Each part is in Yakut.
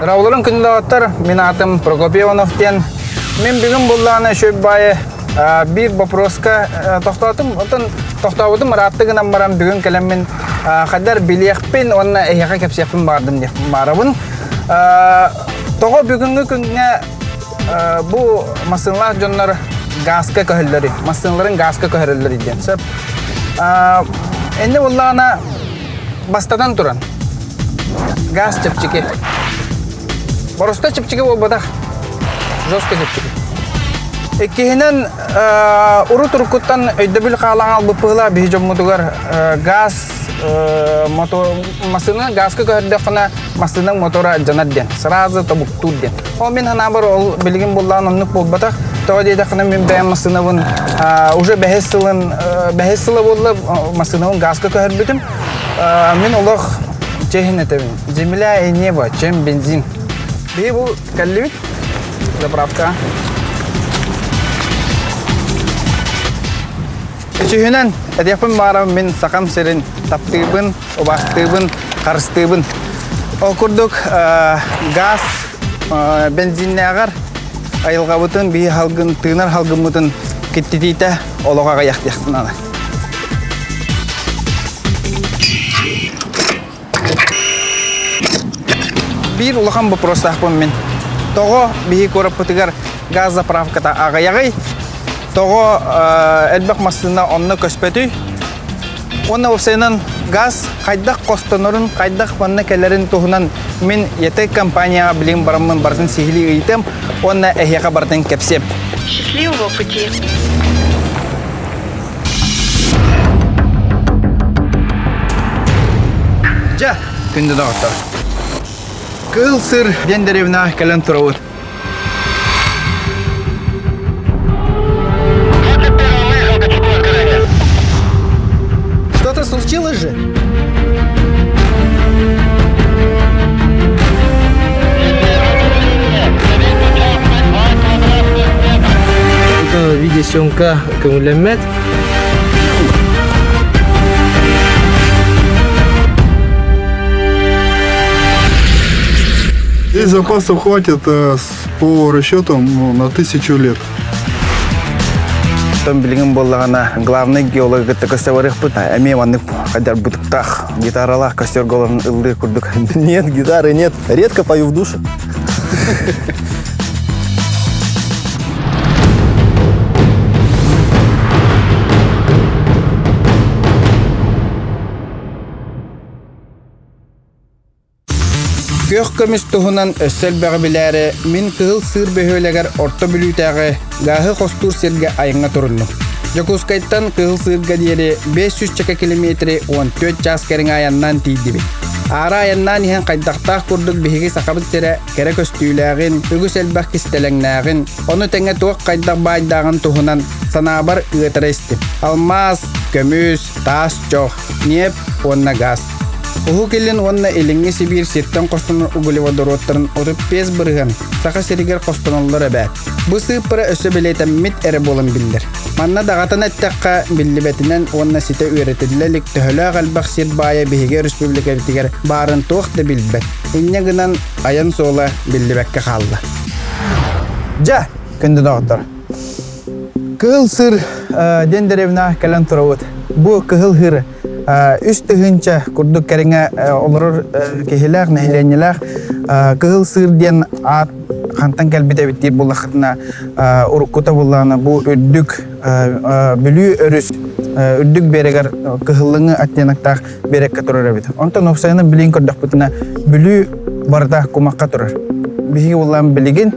Дорооболорун күндү доҕоттор, мин аатым Прокопий Иванов диэн. Мин бүгүн буллаҕына үчүгэй баайы биир боппуруоска тохтоотум. Оттон тохтообутум ыраатта гынан баран бүгүн кэлэммин хайдар билиэхпин уонна эһиэхэ кэпсиэхпин баҕардым диэхпин баарабын. Тоҕо бүгүҥҥү күҥҥэ бу массыыналаах дьоннор гааска көһөллөрүй, массыыналарын гааска көһөрөллөрүй диэн сөп. Энни буоллаҕына бастатан туран Газ чэпчэки. Боростой чэпчэки буолбатах. Жестко чэпчэки. Иккиһинэн, урут уруккуттан өйдөбүл хаалан албыт быһыылаах биһи дьоммутугар газ мотор массыына газка көһөрдөххүнэ массыынаҥ мотора дьанар диэн сразу тобуктуур диэн ол мин санаабар ол билигин буллаан оннук буолбатах тоҕо диэтэххинэ мин бэйэм массыынабын уже бэһис сылын бэһис сыла буолла массыынабын газка көһөрбүтүм Мин олох чэһин этэбин. Земля и небо, чем бензин. Биһи бу кэллибит заправка. Үсүһүнэн, этиэхпин баарам мин Сахам сирин таптыыбын, убаастыыбын, харыстыыбын. Ол курдук газ бензиннээҕэр айылҕабытын, биһи халгын, тыынар халгыммытын киттитиитэ олоҕо аҕыйах диэхпин наада. Биир улахан боппуруостаахпын мин. Тоҕо биһи куораппытыгар газ заправката аҕыйаҕый? Тоҕо элбэх массыына онно көспөтүй? Уонна уопсайынан газ хайдах хостонорун, хайдах манна кэлэрин туһунан мин ЯТЭК компанияҕа билигин бараммын барытын сиһилии ыйытыам уонна эһиэхэ барытын кэпсиэм. Счастливого пути! Дьэ, күндү доҕоттор. Кыыл сыр диэн дэриэбинэҕэ кэлэн турабыт. Что-то случилось же? Видеосъемка көҥүллэммэт. Здесь запасов хватит по расчетам ну, на тысячу лет. Оттон билигин буоллаҕына главный геолог кытта көстө барыахпыт. Эмиэ маннык хайдар бутуктаах гитаралаах костер голорун ыллыыр курдук. Нет, гитары нет. Редко пою в душе. Күөх көмүс туһунан өссө элбэҕи билээри, мин Кыһыл Сыыр бөһүөлэгэр Орто Бүлүүтээҕи гааһы хостуур сиргэ айаҥҥа туруннум. Дьокуускайтан Кыһыл Сыырга диэри 500 чэкэ километри 14 чаас кэриҥэ айаннаан тиийдибит. Аара айаннаан иһэн хайдахтаах курдук биһиги Сахабыт сирэ кэрэ көстүүлээҕин, үгүс элбэх кистэлэҥнээҕин, ону тэҥэ туох хайдах баайдааҕын туһунан санаабар ыатара истим. Алмаас, көмүс, таас чох, ньиэп уонна гаас. Уһук Илин уонна Илиҥҥи Сибиир сиртэн хостонор углеводородтарын 35% Саха сиригэр хостоноллор эбээт. Бу сыыппара өссө бэлиэтэммит эрэ буолан биллэр. Манна даҕатан эттэххэ, биллибэтинэн уонна ситэ үөрэтиллэ илик төһөлөөх элбэх сир баайа биһиги өрөспүүбүлүкэбитигэр баарын туох да билбэт. Инньэ гынан айан суола биллибэккэ хаалла. Дьэ, күндү доҕоттор, Кыһыл сыр диэн дэриэбинэҕэ кэлэн турабыт. Бу Кыһыл Һыр 3000 курдук кэриҥэ олорор киһилээх, нэһилиэнньэлээх Кыһыл Сыыр диэн аат хантан кэлбит эбит диир буоллаххытына, уруккута буоллаҕына бу үрдүк Бүлүү өрүс үрдүк биэрэгэр кыһыллыҥы оттеноктаах биэрэккэ турар эбит. Онтон уопсайынан билигин көрдөхпүтүнэ Бүлүү барыта кумахха турар. Биһиги буоллаан билигин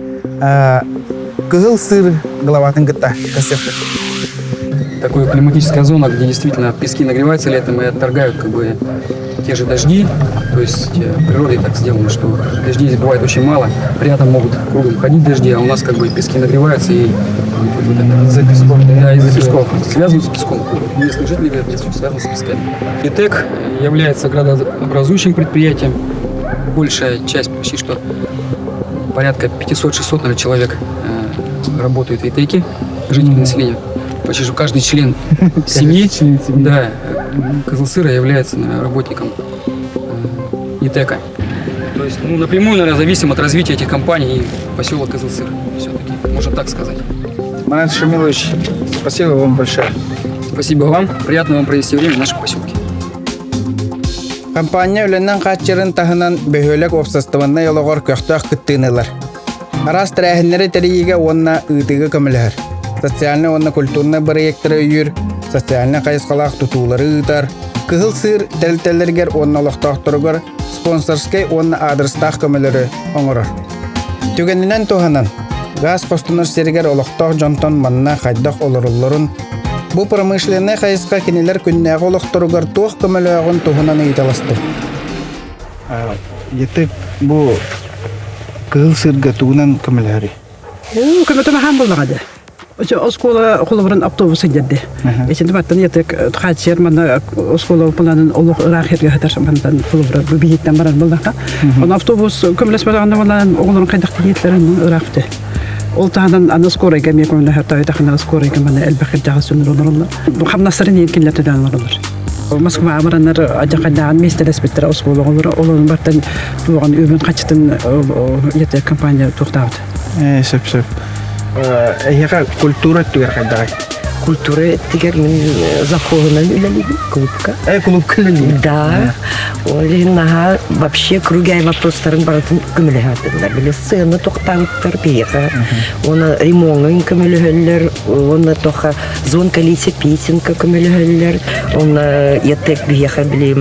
Кыһыл сыр главатын кытта көрсүөхпүт. Такая климатическая зона, где действительно пески нагреваются летом и отторгают как бы те же дожди. То есть природой так сделано, что дождей здесь бывает очень мало. Рядом могут кругом ходить дожди, а у нас как бы пески нагреваются и вот это, из-за песков. Да, из-за песков. Связано с песком. Местные жители говорят, что связано с песками. ИТЭК является градообразующим предприятием. Большая часть, почти что порядка 500-600 наверное, человек работают в ИТЭКе, жители населения. Почти что каждый член семьи, да, Кызылсыра является наверное, работником ИТЭКа. То есть, ну, напрямую, наверное, зависим от развития этих компаний и поселок Кызылсыр все-таки, можно так сказать. Марат Шамилович, спасибо вам большое. Спасибо вам. Приятно вам провести время в нашем поселке. Хампаанньа үлэнэн хааччырын таһынан бөһүөлэк уопсастыбаннай олоҕор көхтөөх кыттыыны ылар. Араас тэрээһиннэри тэрийиигэ уонна ыытыыга көмөлөһөр. Социальнай уонна культурнай бырайыактары өйүүр, социальнай хайысхалаах тутуулары ыытар, Кыһыл Сыыр тэрилтэлэригэр уонна олохтоохторугар спонсорскай уонна аадырыстаах көмөлөрү оҥорор. Түгэнинэн туһанан, гаас хостонор сиригэр олохтоох дьонтон манна хайдах олороллорун, бу промышленнай хайысха кинилэр күннээҕи олохторугар туох көмөлөөҕүн туһунан ыйыталастым. Ити бу Кыһыл Сыырга тугунан көмөлөһөрүй? Көмөтө наһаан буоллаҕа дии. Оскуола холобурун автобус сылдьарды. Итинни баттан ятык хааччыйар манна оскуола планын олох ыраах сиргэ сытар мантан холобура бу биһиттэн барар буоллахха. Ону автобус көмөлөспөтөҕүнэ буолан оҕолорун хайдах тиийитлэрин ыраах бүтэ. Ол таһынан аны скорайга эмиэ көмөлөһөр тойотахына скорайга маны элбэх кырдьаҕас дьоннор олороллор. Хамнастарын иһин кинилэр төлөөн олороллор. Москваҕа бараннар адьахайдааҕын миэстэлэспиттэрэ оскуола оҕолоро олорун бартан туоҕун үбүн хаччытын ете компания туохтаабыт. Ээ, сөп сөп. Эһиэхэ культура өттүгэр хайдаҕый? Культура өттүгэр мин завхозунан үлэлиибин клубка. Э, клубка үлэлиибин? Да. Ол иһин наһаа вообще кругай вопростарын барытын көмөлөһөтүллэр. Били сцена тохтаабыттар биһиэхэ. Уонна ремоҥҥа көмөлөһөллөр, уонна тоха звонко лица песенка көмөлөһөллөр. Уонна ЯТЭК биһиэхэ били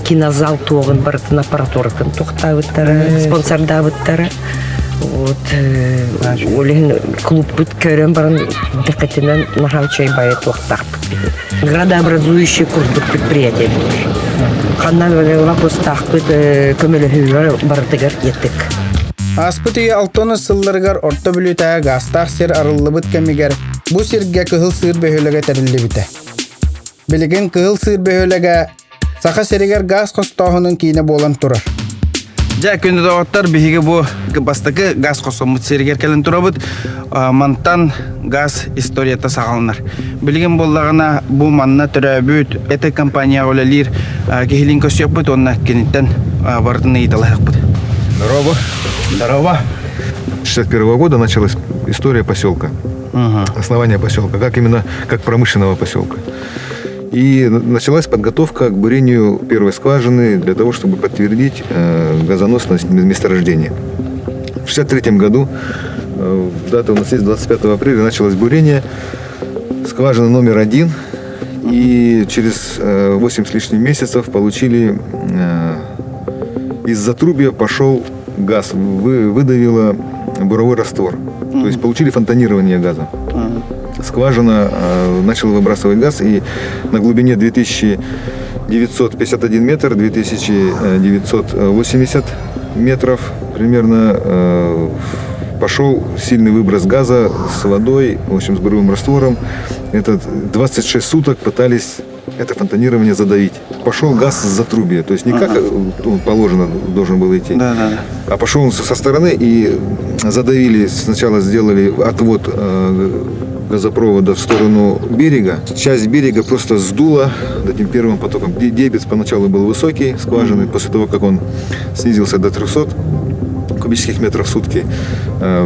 кинозал туоҕун барытын аппаратуратын тохтаабыттара, спонсордаабыттара. Вот, ол иһин клубпут көрөн баран дэхэтинэн наһаа үчүгэй баайы туохтаахпыт биһи. Градообразующий курдук предприятие буолар. Ханна вопростаахпыт көмөлөһүүгэ барытыгар еттик. Ааспыт үйэ алтонус сылларыгар Орто Бүлүүтээҕи гаастаах сир арыллыбыт кэмигэр бу сиргэ Кыһыл Сыыр бөһүөлэгэ тэриллибитэ. Билигин Кыһыл Сыыр бөһүөлэгэ Саха сиригэр гаас хостооһунун киинэ буолан турар. Дьэ, күндү доҕоттор, биһиги бу бастакы газ хостоммут сиригэр кэлэн турабыт. Мантан газ историята саҕаланар. Билигин буоллаҕына бу манна төрөөбүт этой компанияҕа үлэлиир киһилиин көрсүөхпүт уонна киниттэн барытын ыйыталаһыахпыт. Здорово. Здорово. 61 года началась история поселка. Основание поселка, как именно как промышленного поселка. И началась подготовка к бурению первой скважины для того, чтобы подтвердить газоносность месторождения. В 1963 году, дата у нас есть 25 апреля, началось бурение скважины номер один. И через 8 с лишним месяцев получили из затрубья пошел газ, выдавило буровой раствор. То есть получили фонтанирование газа. Скважина начала выбрасывать газ, и на глубине 2951 метр, 2980 метров примерно пошел сильный выброс газа с водой, в общем, с буровым раствором. Этот 26 суток пытались это фонтанирование задавить. Пошел газ с затрубья, то есть не как положено должен был идти, да, да, да. а пошел он со стороны и задавили, сначала сделали отвод газопровода в сторону берега. Часть берега просто сдуло этим первым потоком. Дебет поначалу был высокий, скважины, после того, как он снизился до 300 кубических метров в сутки,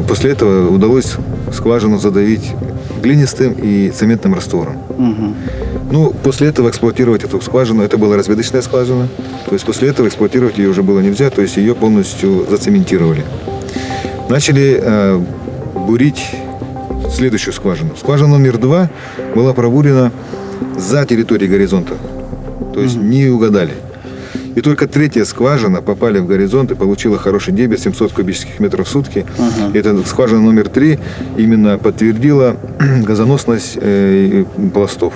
после этого удалось скважину задавить глинистым и цементным раствором. Угу. Ну, после этого эксплуатировать эту скважину, это была разведочная скважина, то есть после этого эксплуатировать ее уже было нельзя, то есть ее полностью зацементировали. Начали бурить следующую скважину. Скважина номер 2 была пробурена за территорией горизонта, то есть не угадали. И только третья скважина попали в горизонт и получила хороший дебет 700 кубических метров в сутки. И эта скважина номер 3 именно подтвердила газоносность пластов.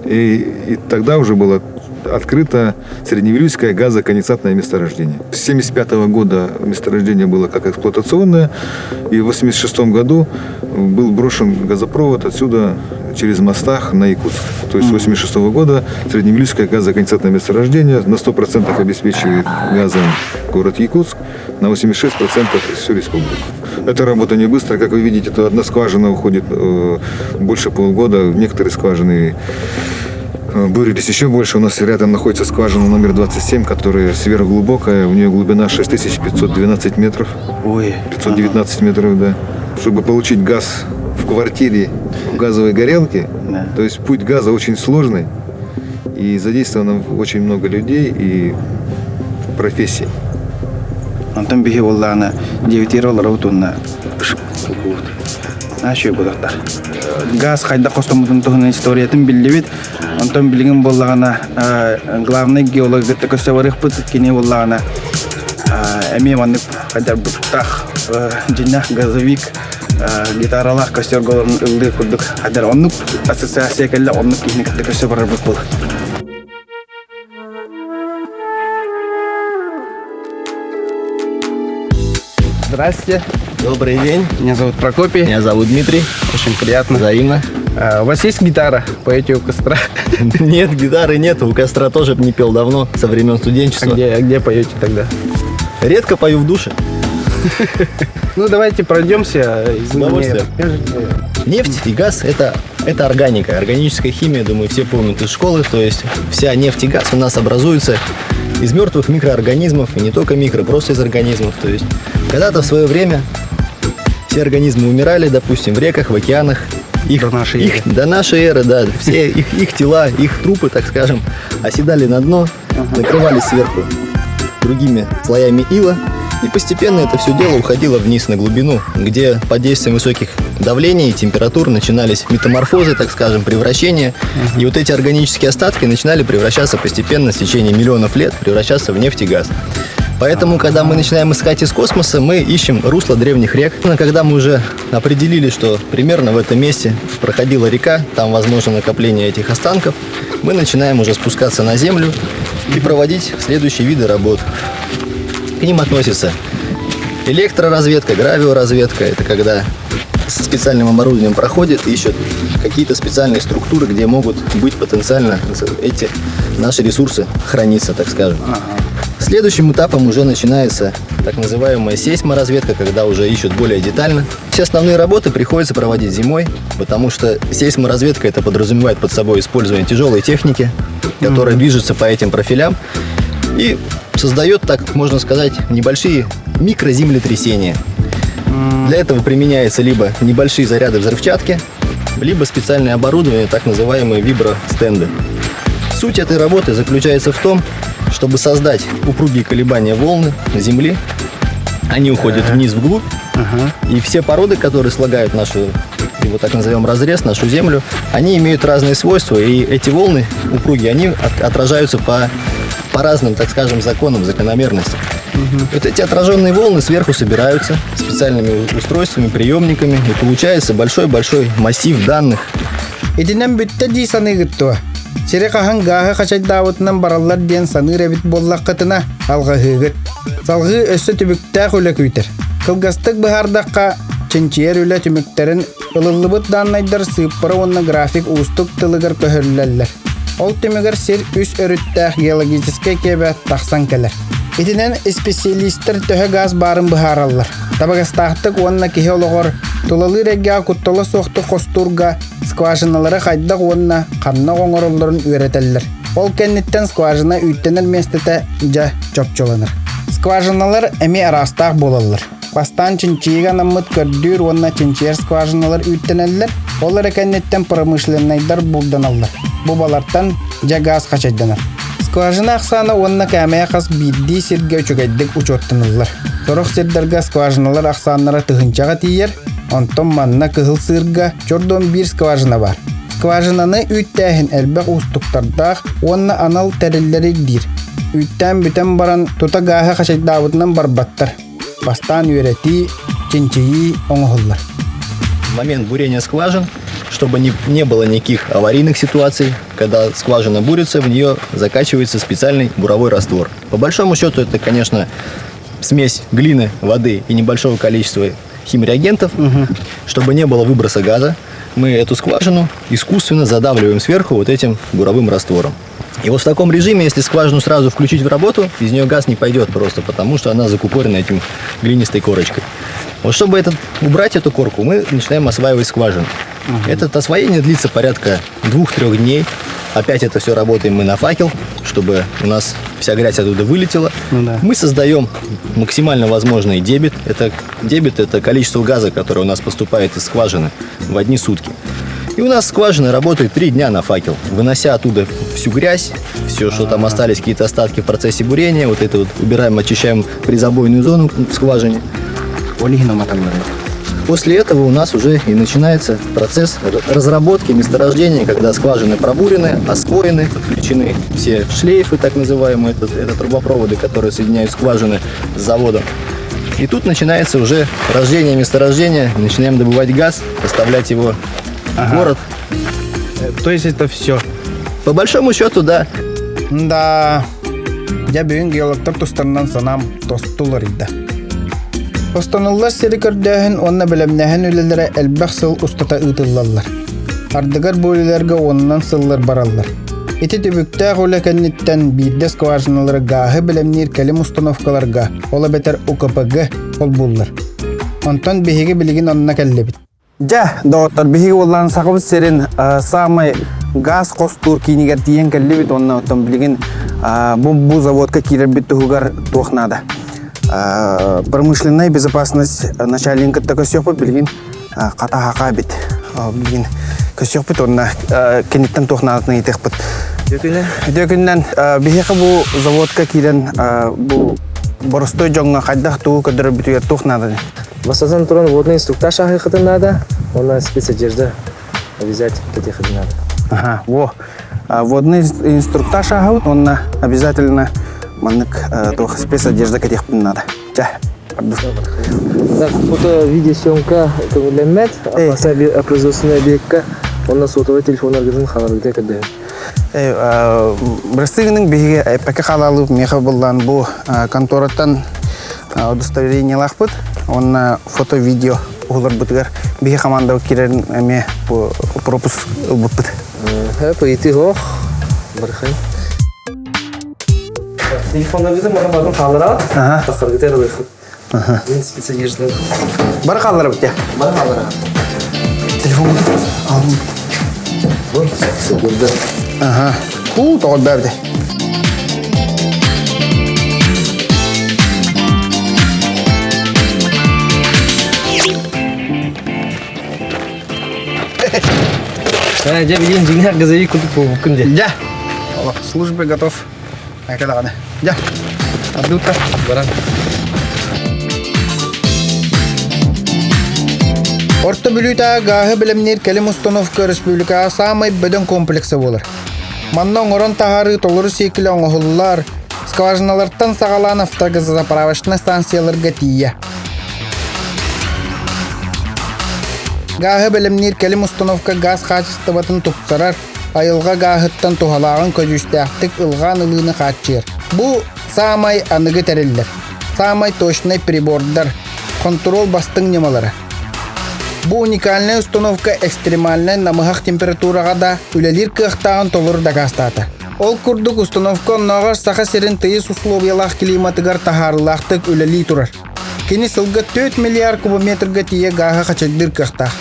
И тогда уже было открыто Средневилюйское газоконденсатное месторождение. С 1975 года месторождение было как эксплуатационное, и в 1986 году был брошен газопровод отсюда через мостах на Якутск. То есть с 1986 года Средневилюйское газоконденсатное месторождение на 100% обеспечивает газом город Якутск, на 86% всю республику. Эта работа не быстрая, как вы видите, то одна скважина уходит больше полгода, некоторые скважины Бурились еще больше. У нас рядом находится скважина номер 27, которая сверхглубокая. У нее глубина 6512 метров. Ой. 519 метров, да. Чтобы получить газ в квартире в газовой горелке, Да. то есть путь газа очень сложный, и задействовано очень много людей и профессий. Онтон биһи буоллаҕына девятир олоробут уонна Наачуй буолуохтар. Газ хайдах хостоммутун туһунан историятын биллибит. Онтон билигин буоллаҕына главный геолог кытта көрсө барыахпыт. Кини буоллаҕына эмиэ маннык хайдарбыттаах дьиннэх газовик гитаралаах костерга олорон ыллыыр курдук хайдар оннук ассоциация кэллэ оннук киһини кытта көрсө барарбыт буолар. Здрасте. Добрый день. Меня зовут Прокопий. Меня зовут Дмитрий. Очень приятно. Взаимно. А, у вас есть гитара? Поете у костра? Нет, гитары нет. У костра тоже не пел давно, со времен студенчества. А где, а где поете тогда? Редко пою в душе. Ну, давайте пройдемся. С удовольствием. Нефть и газ это, это органика. Органическая химия, думаю, все помнят из школы. То есть вся нефть и газ у нас образуются из мертвых микроорганизмов, и не только микро, просто из организмов. То есть когда-то в свое время все организмы умирали, допустим, в реках, в океанах. Их, До нашей их, эры. До нашей эры, да. Все их, их тела, их трупы, так скажем, оседали на дно, накрывались сверху другими слоями ила. И постепенно это все дело уходило вниз на глубину, где под действием высоких давлений и температур начинались метаморфозы, так скажем, превращения. И вот эти органические остатки начинали превращаться постепенно в течение миллионов лет, превращаться в нефть и газ. Поэтому, когда мы начинаем искать из космоса, мы ищем русло древних рек. Но когда мы уже определили, что примерно в этом месте проходила река, там возможно накопление этих останков, мы начинаем уже спускаться на землю и проводить следующие виды работ. К ним относятся электроразведка, гравиоразведка. Это когда с специальным оборудованием проходят и ищут какие-то специальные структуры, где могут быть потенциально эти наши ресурсы храниться, так скажем. Следующим этапом уже начинается так называемая сейсморазведка, когда уже ищут более детально. Все основные работы приходится проводить зимой, потому что сейсморазведка это подразумевает под собой использование тяжелой техники, которая движется по этим профилям и создает, так можно сказать, небольшие микроземлетрясения. Для этого применяются либо небольшие заряды взрывчатки, либо специальное оборудование, так называемые вибростенды. Суть этой работы заключается в том, чтобы создать упругие колебания волны Земли. Они уходят вниз вглубь, и все породы, которые слагают нашу, его так назовем, разрез, нашу Землю, они имеют разные свойства, и эти волны упругие, они отражаются по, по разным, так скажем, законам, закономерностям. Вот эти отраженные волны сверху собираются специальными устройствами, приемниками, и получается большой-большой массив данных. Итинэн бүттэ дии саныыгыт дуо? Сири хаһан гааһы хачайдаабытынан бараллар диэн саныыр эбит буоллаххытына, алҕаһыыгыт. Салҕыы өссө түбүктээх үлэ күүтэр. Кылгастык быһаардахха, чинчийэр үлэ түмүктэрин ылыллыбыт дааннайдар сыыппара уонна график уустук тылыгар көһөрүллэллэр. Ол түмүгэр сир үс өрүттээх геологическай киэбэ тахсан кэлэр. Итинэн исписэлиистэр төһө гаас баарын быһаараллар. Табыгастаахтык уонна киһи олоҕор тулалыыр эйгэҕэ куттала суохтук хостуурга скважиналары хайдах уонна ханна оҥороллорун үөрэтэллэр. Ол кэнниттэн скважина үүттэнэр миэстэтэ дьэ чопчуланар. Скважиналар эмиэ араастаах буолаллар. Бастаан чинчийиигэ анаммыт көрдүүр уонна чинчийэр скважиналар үүттэнэллэр, ол эрэ кэнниттэн промышленнайдар булданаллар. Бу балартан дьэ гаас хачайданар. Скважина ахсаана уонна кээмэйэ хас биирдии сиргэ үчүгэйдик учуоттаныллар. Сорох сирдэргэ скважиналар ахсааннара тыһыынчаҕа тиийэр, онтон манна Кыһыл Сыырга чордон биир скважина баар. Скважинаны үүттээһин элбэх уустуктардаах уонна анал тэриллэри ирдиир. Үүттээн бүтэн баран тута гааһы хачайдаабытынан барбаттар. Бастаан үөрэтии, чинчийии оҥоһуллар. В момент бурения скважин, чтобы не, не было никаких аварийных ситуаций, когда скважина бурится, в нее закачивается специальный буровой раствор. По большому счету это, конечно, смесь глины, воды и небольшого количества химреагентов, чтобы не было выброса газа. Мы эту скважину искусственно задавливаем сверху вот этим буровым раствором. И вот в таком режиме, если скважину сразу включить в работу, из нее газ не пойдет просто, потому что она закупорена этим глинистой корочкой. Вот чтобы этот, убрать эту корку, мы начинаем осваивать скважину. Это освоение длится порядка 2-3 дней. Опять это все работаем мы на факел, чтобы у нас вся грязь оттуда вылетела. Ну да. Мы создаем максимально возможный дебит. Это дебит – это количество газа, которое у нас поступает из скважины в одни сутки. И у нас скважина работает три дня на факел, вынося оттуда всю грязь, все, что там остались, какие-то остатки в процессе бурения. Вот это вот убираем, очищаем призабойную зону в скважине. После этого у нас уже и начинается процесс разработки месторождения, когда скважины пробурены, освоены, подключены все шлейфы, так называемые, это трубопроводы, которые соединяют скважины с заводом. И тут начинается уже рождение месторождения, начинаем добывать газ, поставлять его в город. То есть это все. По большому счету, да. Да, дьэ бүгүн геологтар тустарынан санаам тосту уларыйда. Хостонуллар сири көрдөөһүн уонна бэлэмнээһин үлэлэрэ элбэх сыл устата ыытыллаллар. Ардыгар бу үлэлэргэ уонунан сыллар бараллар. Ити түбүктээх үлэ кэнниттэн биирдэ скважиналары гааһы бэлэмниир кэлим установкаларга, ол эбэтэр УКПГ холбууллар. Онтон биһиги билигин онно кэллибит. Дьэ, доҕоттор, биһиги уоллаан Сахабыт сирин саамай газ хостуур киинигэр тиийэн кэллибит уонна оттон билигин бу заводка киирэрбит туһугар туох наада. Промышленная безопасность начальник кытта көрсүөхпүт билигин хата эбит. Билигин көрсүөхпүт уонна киниттэн туох наадатын ыйытыахпыт. Үтүө күнүнэн биһиэхэ бу заводка киирэн бу боростуой дьоҥҥо хайдах тугу көрдөрөрбүтүгэр туох нааданы? Бастатан туран водный инструктаж ааһыаххытын наада, уонна спецодежда обязательно кэтиэххитин наада. Ага, во. Водный инструктаж ааһабыт уонна обязательно маннык туох спецодежда кэтиэхпин наада. Чэ, Так, фото видеосъемка көҥүллэммэт, производственный объекка уонна сотовый телефоннаргытын хааларгыта көрдөһөр. Бырастыгының биһиги эппэкэ хаалаалыып миэхэ буллаан бу контораттан удостоверениелаахпыт уонна фото-видео уһуларбытыгар биһи командабыт киирэрин эмиэ бу пропуск ылбыппыт. Ыйытыы суох. Бархай. Телефоннаргытын маны барын хаалараат, тахсаргыта ылыахыт. Мин спецодежда. Бары хаалларабыт я. Бары хааллараат. Телефон Бу спецодежда. Ага. Хуу, тоҕо бэбде. Дьэ, билигин дьиҥнээх газовик курдук буолбуккун дии. Дьэ, службе готов. Айка Дьэ, ардыытта. Баран. Орто Бүлүүтээҕи гааһы бэлэмниир кэлим установка республикаҕа саамай бөдөҥ комплекса буолар. Манна оҥорон таһаарыы толору сиэкилэ оҥоһуллар, скважиналартан саҕалаан автогазозаправочнай станцияларга тиийэ. Гааһы бэлэмниир кэлим установка гаас хаачыстыбатын тупсарар, айылҕа гааһыттан туһалааҕын көдьүүстээхтик ылҕаан ылыыны хааччыйар. Бу саамай аныгы тэриллэр, саамай точнай прибордар, хонтуруол бастыҥ ньымалара. Бу уникальнай установка экстремальнай намыһах температураҕа да үлэлиир кыахтааҕын толору дакаастаата. Ол курдук установка оннооҕор Саха сирин тыйыс условиялаах климатыгар таһаарыылаахтык үлэлии турар. Кини сылга 4 миллиард кубометрга тиийэ гааһы хачайдыыр кыахтаах.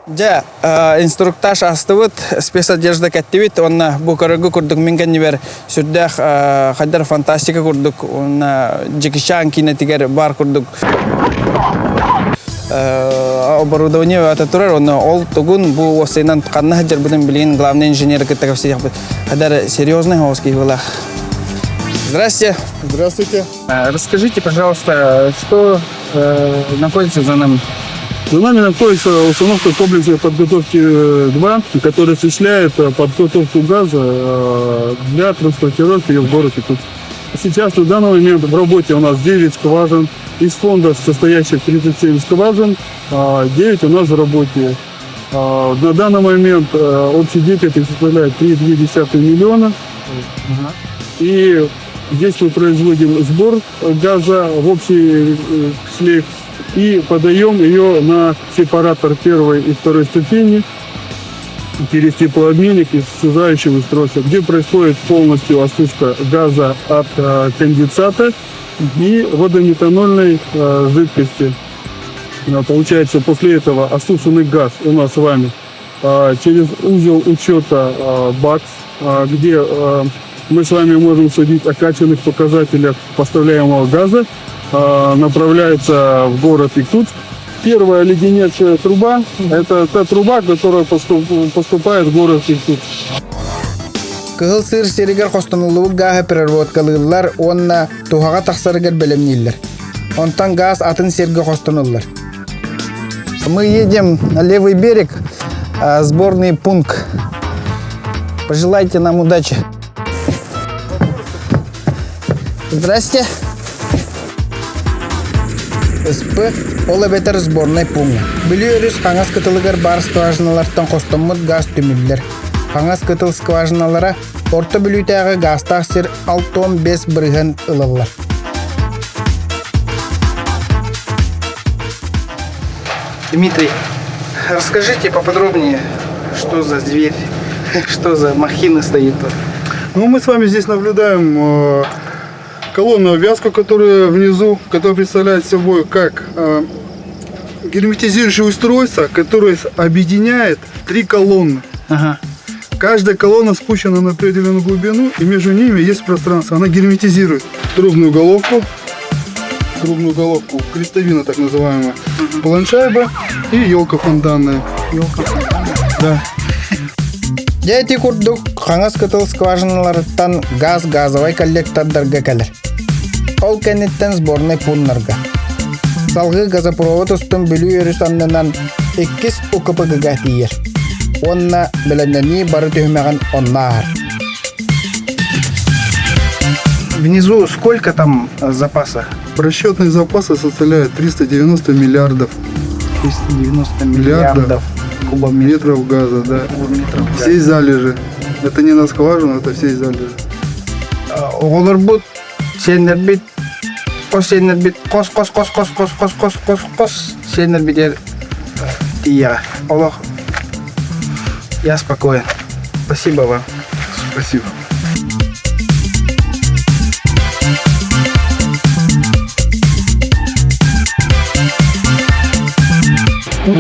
Дьэ, инструктаж астыбыт, спецодежда кэттибит уонна бу көрөргө курдук мин кэннибэр сүрдээх хайдар фантастика курдук уонна Джеки Чан киинэтигэр баар курдук оборудование ата турар уонна ол тугун бу уопсайынан ханна сылдьарбытын билигин главный инженер кытта кэпсиэхпит хайдар серьезный соҕус киһи буолар. Здрасте. Здравствуйте. Расскажите, пожалуйста, что находится за нами? За нами находится установка комплексной подготовки 2, которая осуществляет подготовку газа для транспортировки ее в город Якутск. Сейчас на данный момент в работе у нас 9 скважин. Из фонда, состоящих 37 скважин, 9 у нас в работе. На данный момент общий дебит составляет 3,2 миллиона. И здесь мы производим сбор газа в общий шлейф и подаем ее на сепаратор первой и второй ступени. через теплообменник из сужающего устройства, где происходит полностью осушка газа от конденсата и водометанольной жидкости. Получается, после этого осушенный газ у нас с вами через узел учета БАКС, где мы с вами можем судить о качественных показателях поставляемого газа, направляется в город Якутск. Первая леденевшая труба – это та труба, которая поступает в город Якутск. Кыһыл Сыыр сиригэр хостонуллубут гааһы переработкалыыллар уонна туһаҕа тахсарыгар бэлэмнииллэр. Онтон гаас атын сиргэ хостонуллар. Мы едем на левый берег, сборный пункт. Пожелайте нам удачи. Здрасте. СП ол эбэтэр сборнай пууҥҥа. Бүлүү өрүс хаҥас кытылыгар баар скважиналартан хостоммут гаас түмүллэр. Хаҥас кытыл скважиналара Орто Бүлүүтээҕи гаастаах сир 65% ылаллар. Дмитрий, расскажите поподробнее, что за зверь, что за махина стоит тут? Ну, мы с вами здесь наблюдаем колонную обвязку, которая внизу, которая представляет собой как герметизирующее устройство, которое объединяет три колонны. Ага. Каждая колонна спущена на определенную глубину, и между ними есть пространство. Она герметизирует трубную головку, трубную головку, крестовина так называемая, планшайба и елка фонтанная. Елка фонтанная? Да. Дьэ ити курдук хаҥас кытыл скважиналарыттан газ газовай коллектордарга кэлэр. Ол кэнниттэн сборнай пууннарга. Салгыы газопровод устун Бүлүү өрүс аннынан иккис УКПГ-га тиийэр. Уонна бэлэмнэнии бары түһүмэҕин онно ааһар. Внизу сколько там запаса? Расчетные запасы составляют 390 миллиардов. 390 миллиардов кубометров газа, да. Кубометров газа. Все залежи. Это не на скважину, это все залежи. Оҕолорбут сиэннэрбит хос сиэннэрбит хос хос хос хос хос хос хос хос хос сиэннэрбитигэр тиийэҕэ. Олох я спокоен. Спасибо вам. Спасибо.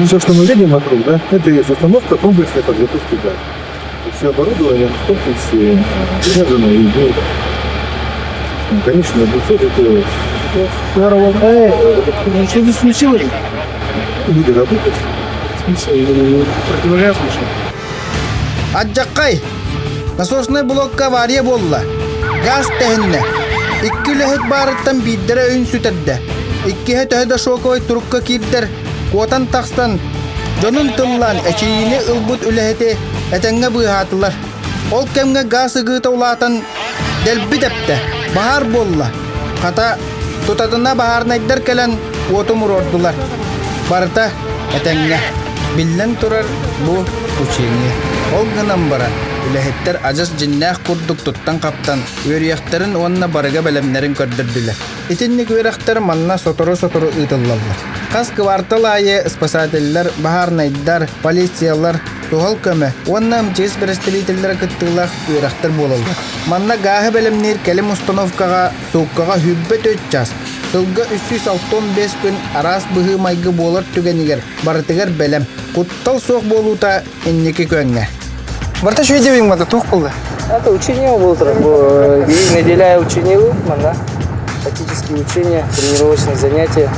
Все, что мы видим вокруг, да, это и есть установка комплексной подготовки газа. Все оборудование в комплексе связано и имеет конечную цель это Что-то случилось? Люди работают. Противогаз вышел. Аддьаххай! Насоснай блокка авария буолла. Газ тэһиннэ. Икки үлэһит баарыттан биирдэрэ өйүн сүтэрдэ. Иккиһэ төһө да шоковай турукка киирдэр, куотан тахсан, дьонун тыллаан эчийиини ылбыт үлэһити этэҥҥэ быыһаатылар. Ол кэмҥэ газ ыгыыта улаатан дэлби тэптэ, баһаар буолла. Хата, тутатына баһаарынайдар кэлэн уоту умуруордулар. Барыта этэҥҥэ. Биллэн турар, бу учение. Ол гынан баран, үлэһиттэр адьас дьиннээх курдук туттан-хаптан, үөрүйэхтэрин уонна барыга бэлэмнэрин көрдөрдүлэр. Итинник үөрэхтэр манна сотору-сотору ыытыллаллар. Хас кыбаартал аайы спасателлэр, баһаарынайдар, полициялар, суһал көмө уонна МЧС бэрэстэбиитэллэрэ кыттыылаах үөрэхтэр буолаллар. Манна гааһы бэлэмниир кэлим установкаҕа сууккаҕа 24 час, сылга 365 күн араас быһыы-майгы буолар түгэнигэр барытыгар бэлэм, куттал суох буолуута инники күөҥҥэ. Барта шведия мата туох буолла? Это учение было неделя учение манна. Тактические учения, тренировочные занятия.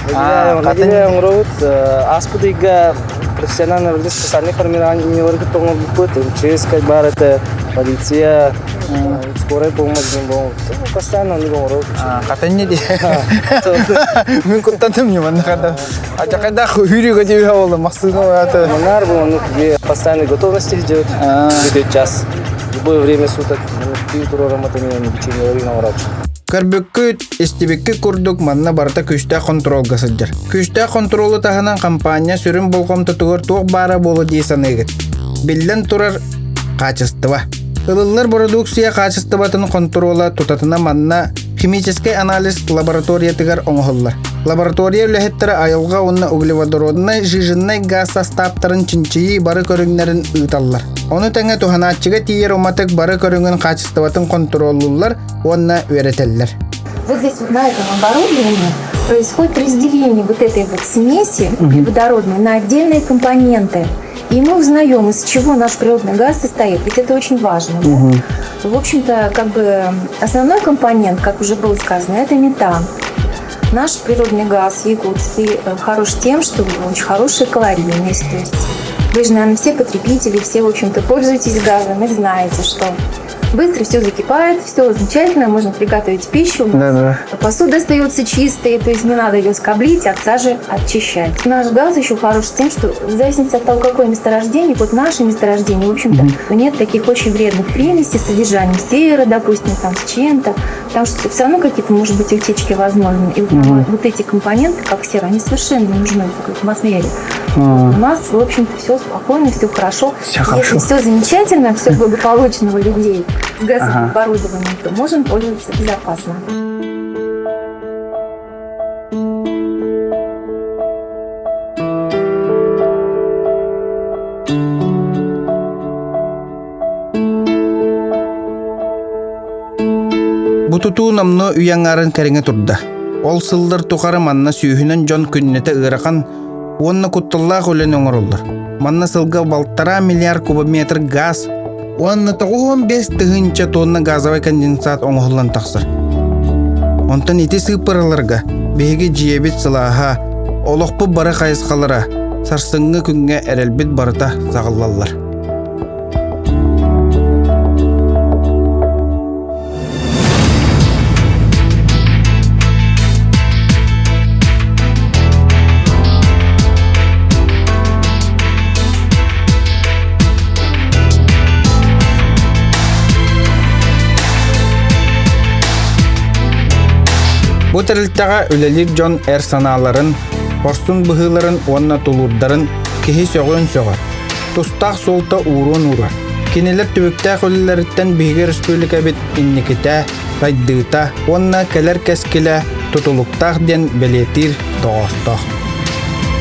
Неделя оҥоробут ааспыт ыйга профессиональный специальный формированиеларга тоҥорбуппут МЧС баар этэ полиция скорая помощь диэн буолбут постоянно оннук оҥоробут Хатанне ди. Мин куттаным не манна хата. А чакайдах хүрүгө дебе болду массыына аты. Манар бу оннук постоянной готовности идет где час любое время суток Көрбүккүт, истибиккит курдук манна барыта күүстээх хонтуруолга сылдьар. Күүстээх хонтуруолу таһынан хампаанньа сүрүн болҕомтотугар туох баара буолуо дии саныыгыт? Биллэн турар, хаачыстыба. Ылыллар бородууксуйа хаачыстыбатын хонтуруола тутатына манна химическэй анализ лабораториятыгар оҥоһуллар. Лаборатория үлэһиттэрэ айылҕа уонна углеводороднай жиженнай газ састааптарын чинчийии бары көрүҥнэрин ыыталлар. Ону тэҥэ туһанааччыга тиийэр уматык бары көрүҥүн хаачыстыбатын хонтуруоллууллар уонна үөрэтэллэр. Вот здесь вот на этом оборудовании происходит разделение вот этой вот смеси углеводородной на отдельные компоненты. И мы узнаем, из чего наш природный газ состоит, ведь это очень важно. Да? В общем-то, как бы основной компонент, как уже было сказано, это метан. Наш природный газ якутский хорош тем, что у него очень хорошая калорийность. То есть вы же, наверное, все потребители, все, в общем-то, пользуетесь газом и знаете, что быстро все закипает, все замечательно, можно приготовить пищу. Да-да. Посуда остается чистой, то есть не надо ее скоблить, от сажи очищать. Наш газ еще хорош тем, что в зависимости от того, какое месторождение, вот наше месторождение, в общем-то, нет таких очень вредных примесей с содержанием серы, допустим, там с чем-то, потому что все равно какие-то, может быть, утечки возможны. И вот, вот эти компоненты, как сера, они совершенно не нужны в атмосфере. У нас, в общем-то, все спокойно, все хорошо. Всё Если хорошо. все замечательно, все благополучно у людей с газовым Ага. оборудованием, то можем пользоваться безопасно. Бу тутуу номнуо үйэ аҥаарын кэриҥэ турда. Ол сыллар тухары манна сүүһүнэн дьон күннэтэ ыарахан уонна кутталлаах үлэни оҥороллор. Манна сылга балтараа миллиард кубометр газ уонна 95 тыһыынча тонна газовай конденсат оҥоһуллан тахсар. Онтон ити сыыппараларга биһиги дьиэбит сылааһа, олохпут бары хайысхалара, сарсыҥҥы күҥҥэ эрэлбит барыта саҕыллаллар. Бу тэрилтэҕэ үлэлиир дьон эр санааларын, хорсун быһыыларын уонна тулуурдарын киһи сөҕүөн сөҕөр. Тустаах суолта ууруон уурар. Кинилэр түбүктээх үлэлэриттэн биһиги республикабыт инникитэ, сайдыыта уонна кэлэр кэскилэ тутулуктаах диэн бэлиэтиир тоҕоостоох.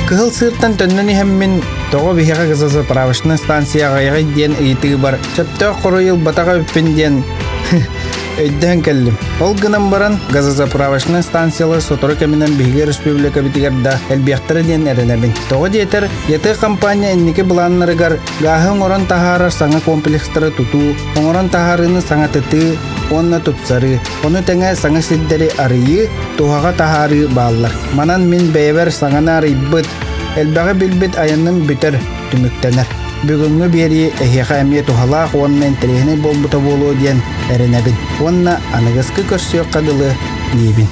Кыһыл сыыртан төннөн иһэммин, тоҕо биһиэхэ газозаправочнай станция аҕыйаҕый диэн ыйытыыбар сөптөөх хоруй ылбатах эбиппин диэн өйдөөн кэллим. Ол гынан баран, газозаправочнай станциялар сотору кэминэн биһиги республикабытыгар да элбиэхтэрэ диэн эрэнэбин. Тоҕо диэтэр, ЯТ компания инники былааннарыгар гааһы оҥорон таһаарар саҥа комплекстары тутуу, оҥорон таһаарыыны саҥатытыы уонна тупсарыы, ону тэҥэ саҥа сирдэри арыйыы, туһаҕа таһаарыы бааллар. Манан мин бэйэбэр саҥаны арыйбыт, элбэҕи билбит айаным бүтэр, түмүктэнэр. Бүгүҥҥү биэрии эһиэхэ эмиэ туһалаах уонна интэриэһинэй буолбута буолуо диэн эрэнэбин. Уонна аныгыскы көрсүөххэ дылы диибин.